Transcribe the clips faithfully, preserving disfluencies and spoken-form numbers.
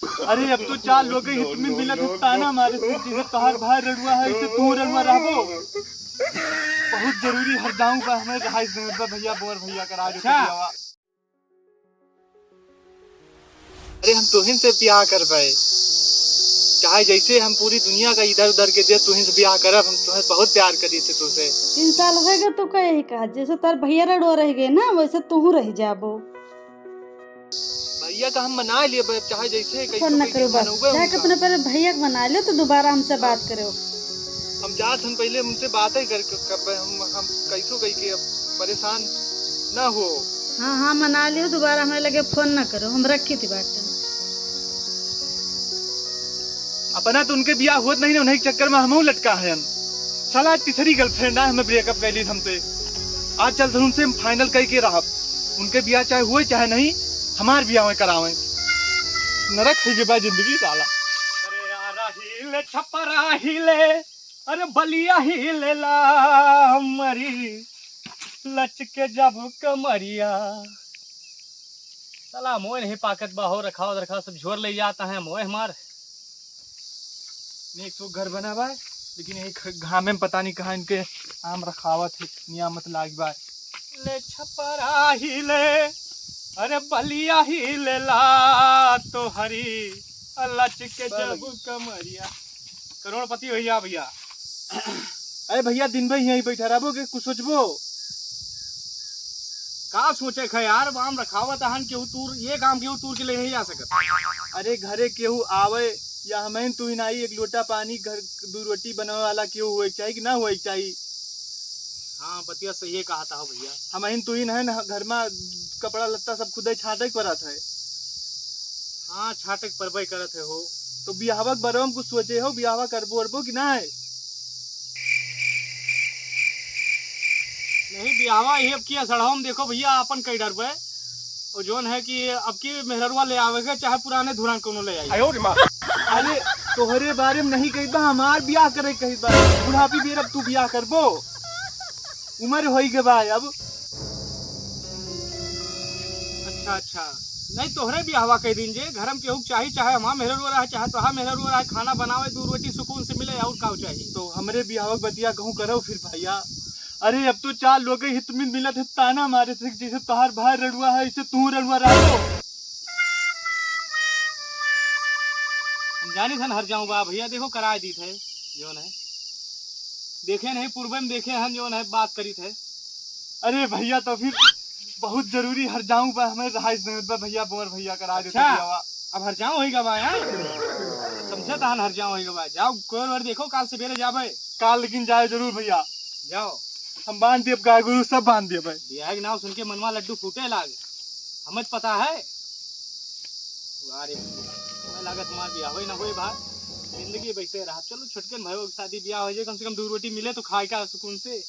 अरे, अब तो चार लोग ही हित में मिलत है, ताना मारे से, जैसे तोहार भाई रड़ुआ है, ऐसे तू रड़ुआ रहबो। बहुत जरूरी हर जाऊं बा, हमें रहाइश देवे बा भैया, बोर भैया करा दे अच्छा। भैया। अरे, हम तोहिन से ब्याह करबे, चाहे जैसे हम पूरी दुनिया का इधर उधर के दे, तोहिन से ब्याह करब। हम तोहे बहुत प्यार करी थे तोसे। तीन साल होएगा तो का यही कहा, जैसे तोर भैया रड़ुआ रह गए ना, वैसे तू रह जाबो। भैया का हम मना लिए बे, चाहे जैसे कैसो फोन न कइके करो बस, मनौबे जाके उनका। अपने पहले भैया के मना लो तो दोबारा हमसे बात करो। हम जात हन पहले उनसे बात ही कर, कर, कर हम, हम कैसो कइके अब परेशान ना हो। हाँ, हाँ, मना लियो, दोबारा हमें लगे फोन ना करो, हम रखी थी बात। अपना तो उनके बियाह होत नहीं ना, उन्हीं के चक्कर में हमहू लटका हन। साला आज तीसरी गर्लफ्रेंड आए, हमें ब्रेकअप कर ली हमसे। आज चल उनसे हम फाइनल करके रहब, उनके बियाह चाहे हुए चाहे नहीं, हमार बियाह में करावे। नरक है ये बा जिंदगी साला। अरे यारा हिले छपरा हिले, अरे बलिया हिले ला मरी, लचके जब कमरिया। साला मोए नहीं पाकत बा हो, रखाव रखाव सब झोर ले जाता है मोए हमार। एक सौ घर बना बा, लेकिन यही ख-, घामे में पता नहीं कहाँ इनके आम रखावत है, नियामत लाग बा। ले छपरा ही ले, अरे बलिया ही ले ला तो हरी, लचके जब कमरिया। करोड़पति भैया, भैया। अरे भैया, दिन भर यहीं बैठा रहबो कि कुछ सोचबो? का सोचे खे यार, अब आम रखावत आहन, केहू तूर, ये काम केहू तूर के ले नहीं जा सकत। अरे घरे केहू आवे या हमहिन तुहिन आई, एक लोटा पानी, घर दू रोटी बनावे वाला केहू होए के चाही कि ना होए के चाही? हाँ, बतिया सही है कहा था भैया। हमहिन तुहिन है ना, घर में कपड़ा लत्ता सब खुदे छाटे के पड़त है। हाँ, छाटे के परबे करत है हो। तो बियाहवा के बारे में कुछ सोचे हो, बियाहवा करबो अरबो कि ना है? नहीं, बियाहवा ये अब की असड़वा में देखो भैया, आपन कई डरबे। और जोन है कि अब की मेहररुआ ले आवे के, चाहे पुराने धुरान कोनो ले आई। आयो रे माँ। अरे, तोहरे बारे में नहीं कही बा, हमार बियाह करे कही बा। बुढ़ापी बेर अब तू बियाह करबो, उम्र होई के बा अब। अच्छा, अच्छा। नहीं, तोहरे बियाहवा कह दीन जे, घर में केहू के चाही, चाहे हमार मेहररुआ रहे, चाहे तोहार मेहररुआ रहे, खाना बनावे, दू रोटी सुकून से मिले, और का चाही? तो हमरे बियाहवा के बतिया कहूँ करो फिर भैया। अरे, अब तो चार लोग हित में मिलत है, ताना मारे थे, जैसे तोहार भाई रड़ुआ है, ऐसे तू रड़ुआ रहो। हम जानी थन हर जाऊँ बा भैया, देखो कराए दी थे, जोन है। देखे नहीं, पूर्वे में देखे हन, जोन है, बात करी थे। अरे भैया, तो फिर बहुत जरूरी हर जाऊँ बा, हमें रहाइश देवे बा भैया, बोर भैया करा देते अच्छा, भैया। अब हर जाऊँ होई गवा, हैं? समझे तहन हर जाऊँ होई गवा। जाओ, कोई बार देखो, काल सवेरे जाबे। काल लेकिन जाए जरूर भैया। जाओ। हम बांध देब, गाय गोरू सब बांध देब। बियाह के नाव सुन के मनवा लड्डू फूटे लाग, हमें पता है। अरे, मैं लागत हमार बियाह होई ना होई भाई, जिंदगी वैसे रहा। चलो, छोटकन भाई के शादी बियाह हो जाए, कम से कम दू रोटी मिले तो खाए का सुकून से,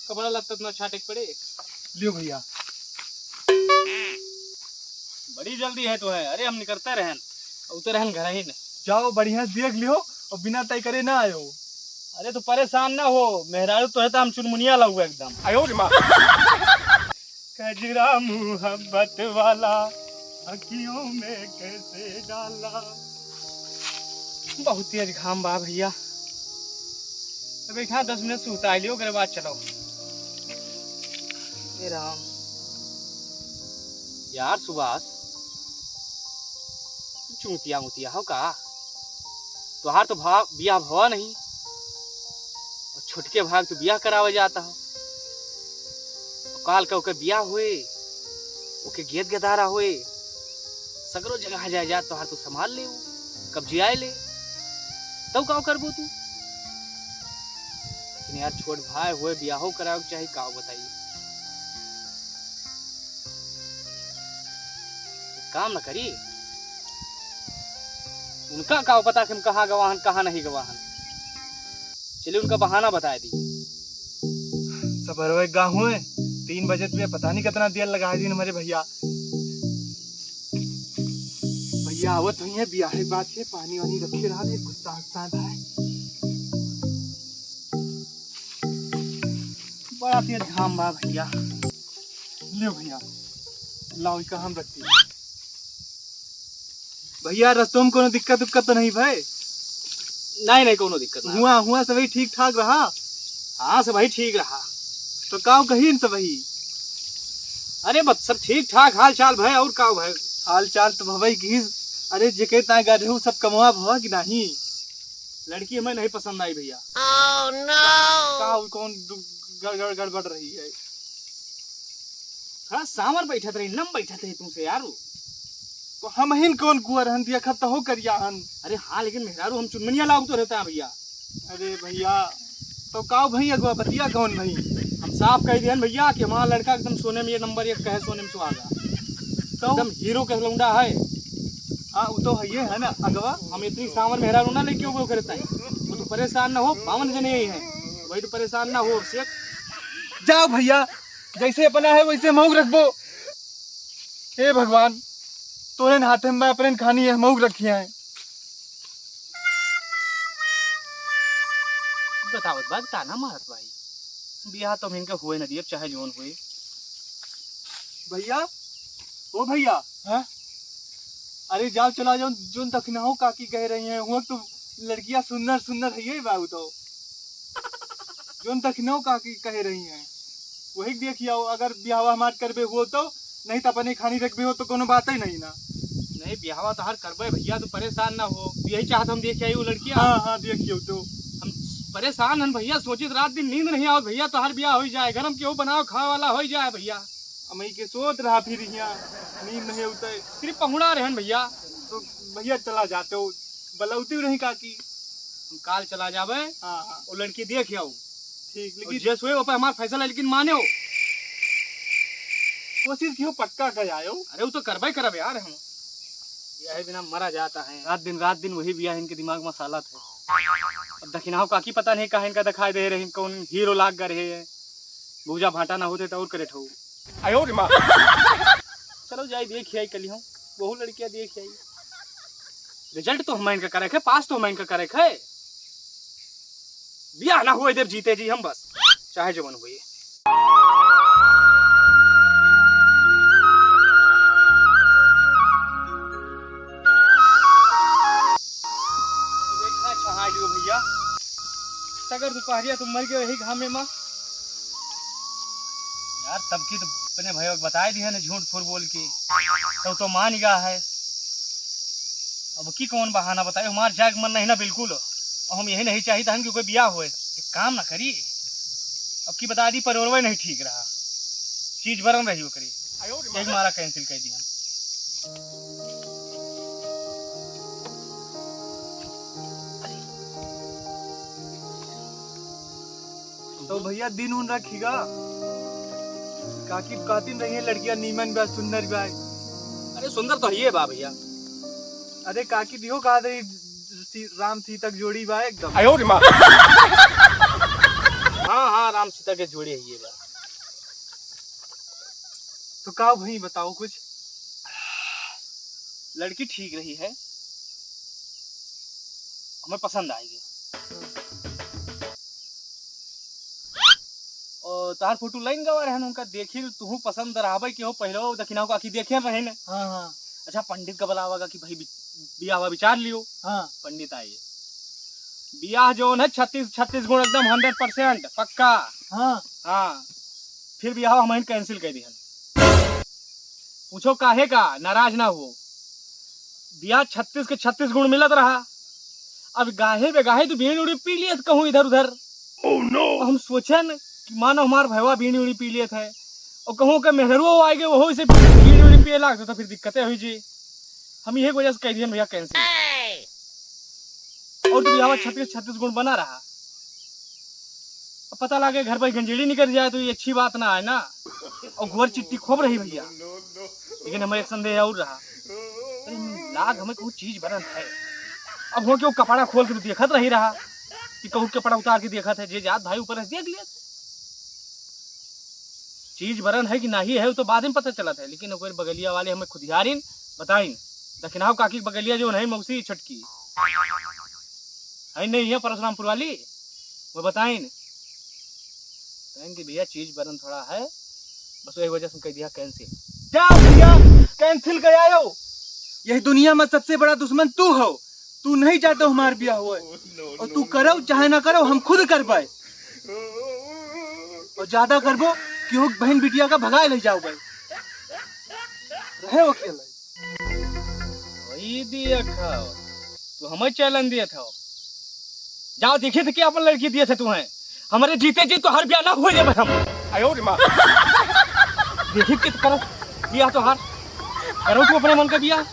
कपड़ा लत्ता ना छाटे के पड़े। लियो भैया। बड़ी जल्दी है तो है। अरे, हम निकलते रहन, उतर रहन घर ही ने। जाओ, बढ़िया से देख लियो और बिना तय करे ना आयो। अरे, तो परेशान ना हो, मेहरारू तो है तो हम चुनमुनिया लगुआ एकदम। आयो रे माँ। कजरा मोहब्बत वाला अखियों में कैसे डाला। बहुत तेज घाम बा भैया। तो बैठा दस मिनट सुताई लियो, ओकरे बाद चलो। हे राम। यार सुभाष, तू चूतिया मुतिया हो का? तोहार तो भा-, बियाह भवा नहीं, और छोटके भाग तो बियाह करावे जाता हो। और काल का ओके बियाह होए, ओके गेद गदारा होए, सगरो जगह जाए जात तोहार तो संभाल ले, कब्जियाए ले, तब का करबो तू? लेकिन यार, छोट भाई होए, बियाहो करावे के चाही, का बताई? काम न करी, उनका का पता कि हम कहाँ गवा हन, कहाँ नहीं गवा हन। चलिए, उनका बहाना बताए दी। सबरवे गा हुए, तीन बजे पे पता नहीं कितना देर लगा दिन हमारे भैया। भैया आवत हुई है, बियाहे बात है, पानी वानी रखे रहा दे, गुस्सा गुस्सा है। बड़ा तेज घाम बा भैया। लियो भैया, लाओ इका हम रखती। भैया, रस्तों में कोनो दिक्कत उक्कत तो नहीं भय? नहीं, नहीं, कोनो दिक्कत ना। हुआ, हुआ सभी ठीक ठाक रहा? हाँ, सभी ठीक रहा। तो काव कहीं सभी? अरे, बस सब ठीक ठाक हाल चाल भय, और काव भय? हाल चाल तो भवई की। अरे, जेके ताय गए रहू, सब कमवा भवा कि नहीं? लड़की हमें नहीं पसंद आई भैया। काव कौन दु-, गड़-, गड़-, गड़बड़ रही है? थोड़ा सांवर बैठत रही, नम बैठत रही तुमसे यार। तो हमहिन कौन कुंवर हन, देखत तो हो करिया हन। अरे हाँ, लेकिन मेहरारू हम चुनमुनिया लागतो रहता है भैया। अरे भैया, तो काव भई अगवा, बतिया कौन भई? हम साफ कह दिहन भैया कि हमारा लड़का एकदम सोने में ये नंबर एक का है, सोने में सुहागा। तो? एकदम हीरो के लौंडा है। हाँ, वो तो है, ये है ना अगवा। हम इतनी सांवर मेहरारू ना लेके वो करता है। वो तो परेशान ना हो, बावन जने यही हैं, वही तो परेशान ना हो। सेठ, जाओ भैया, जैसे अपना है वैसे मऊ रखबो। हे भगवान, तोरे हाथे में अपने खानी है, मऊ रखिया है। बतावत बा, ताना मारत भाई। बियाह तो हम इनके हुए न दिए, चाहे जौन हुए। भैया, ओ भैया। हाँ? अरे जाओ, चला जाओ, जोन दखिनहो काकी कह रही हैं, हुआ तो लड़कियां सुंदर सुंदर है, यही बाबू तो। जोन दखिनहो काकी कह रही हैं, वही देख आओ, अगर बियाह हमार करबे हो तो, नहीं तो अपने खानी रखबे हो तो कोनो बात ही नहीं ना। नहीं, बियाहवा तो हर करबे भैया, तो परेशान ना हो, यही चाहत हम देख आई वो लड़किया। हाँ, हाँ, देखियो तो। हम परेशान हन भैया, सोचित रात दिन नींद नहीं आवत भैया, तो हर बियाह हो जाए, घर में केहू बनाओ खाए वाला हो जाए भैया। हम यही के सोच रहा फिर यहाँ, नींद नहीं होता है। सिर्फ पहुड़ा रहन भैया। तो भैया चला जाते हो, बलौती नहीं काकी। हम काल चला जाबे, हाँ, हाँ। वो लड़की देख आओ। ठीक, और लेकिन जे सोए, वो पे हमार फैसला, लेकिन माने हो। कोशिश कियो, पक्का कर आयो। अरे, वो तो करबे करब यार हम। यही बिना मरा जाता है। रात दिन, रात दिन वही बिया इनके दिमाग में सालत है। अब दखिनहो काकी पता नहीं काहे इनका दिखाई दे रहे, कौन हीरो लाग गए रहे हैं। भूजा भाटा ना होते तो और करे ठऊ। आयो रे माँ। चलो जाई देख आई कल हम, वहू लड़किया देख आई। रिजल्ट तो हम इनका करे है, पास तो हम इनका करे है। बियाह ना हुए देव जीते जी हम बस, चाहे जवन हुए। देखा छहा लियो भैया, तगर दुपहरिया तुम मर गए वही घामे में। यार, तब की तो अपने भैया को बताए दिया ना झूठ फूट बोल के, तब तो मान गया है। अब की कौन बहाना बताए, हमार जाए के मन नहीं ना बिल्कुल। और हम यही नहीं चाहिए था कि कोई बियाह होए। एक काम ना करी, अब की बता दी, परोरवे नहीं ठीक रहा, चीज बरन रही ओकरी, एक मारा कैंसिल कर दिया। तो भैया दिन उन रखीगा, काकी कहती रही है लड़कियां नीमन बा, सुंदर बा। अरे सुंदर तो है बा भैया। अरे काकी दिहो कहा रही सी-, राम सीता की जोड़ी बा एकदम। आयो रे माँ। हाँ, हाँ, राम सीता के जोड़ी है ये बा। तो का भाई बताओ कुछ। लड़की ठीक रही है, हमें पसंद आएगी। और तार फोटो लाइन गवा रहन, उनका देखी तुहू पसंद रहबे कि हो, पहले वो दखिनहो काकी देखे रहन। हाँ, हाँ। अच्छा, पंडित का बुलावा कि भाई बि-, बियाह विचार लियो। हाँ। पंडित आए, बियाह जौन है छत्तीस, छत्तीस गुण एकदम हंड्रेड परसेंट पक्का। हाँ। हाँ, फिर बियाह हम कैंसिल कर दिहन। पूछो काहे का, नाराज ना हो। बियाह छत्तीस के छत्तीस गुण मिलत रहा। अब गाहे बेगाहे तो बीड़ी उड़ी पी लियत कहूँ इधर उधर। Oh no! हम सोचन कि मानो हमार भैवा बीड़ी उड़ी पी लियत है और कहूँ के मेहरुआ आए गए, वहो इसे बीड़ी उड़ी पिए लाग, तो फिर दिक्कतें हुई जी। हम यही वजह से कह दिए भैया कैंसिल। और तो बियाह छत्तीस, छत्तीस गुण बना रहा। अब पता लागे घर पर गंजेड़ी निकल जाए तो ये अच्छी बात ना है ना। और घुअर चिट्टी खूब रही भैया, लेकिन हमें एक संदेह और रहा। अरे, लाग हमें कहूँ चीज बरन है। अब हो के वो कपड़ा खोल के तो देखत रही रहा कि कहूँ कपड़ा उतार के देखत है, जे जात भाई ऊपर है, देख लिया। चीज बरन है कि नहीं है, वो तो बाद में पता चलत है, लेकिन ओकर बगलिया वाले हमें खुदियारिन बताइन, दखिनहो काकी के बगलिया जौन है मौसी छोटकी, है नहीं है परशुरामपुर वाली, वो बताइन। कहें कि भैया चीज बरन थोड़ा है, बस वही वजह से कह दिया कैंसिल। क्या भैया, कैंसिल कर आयो? यही दुनिया में सबसे बड़ा दुश्मन तू हो। तू नहीं चाहते हमार बियाह होए, और तू करो चाहे ना करो, हम खुद करबे। और ज्यादा करबो कि हो बहन बिटिया का भगाए ले जाओ भाई। रहे हो अकेले। वही दिया खाओ, तू हमें challenge दिया था। जाओ देखित कि अपन लड़की दिया था तुम्हें। हमारे जीते जी तो हर ब्याह ना हो जाए हम। आयो रे माँ। देखित कि करो ब्याह तो हर करो तू अपने मन का ब्याह।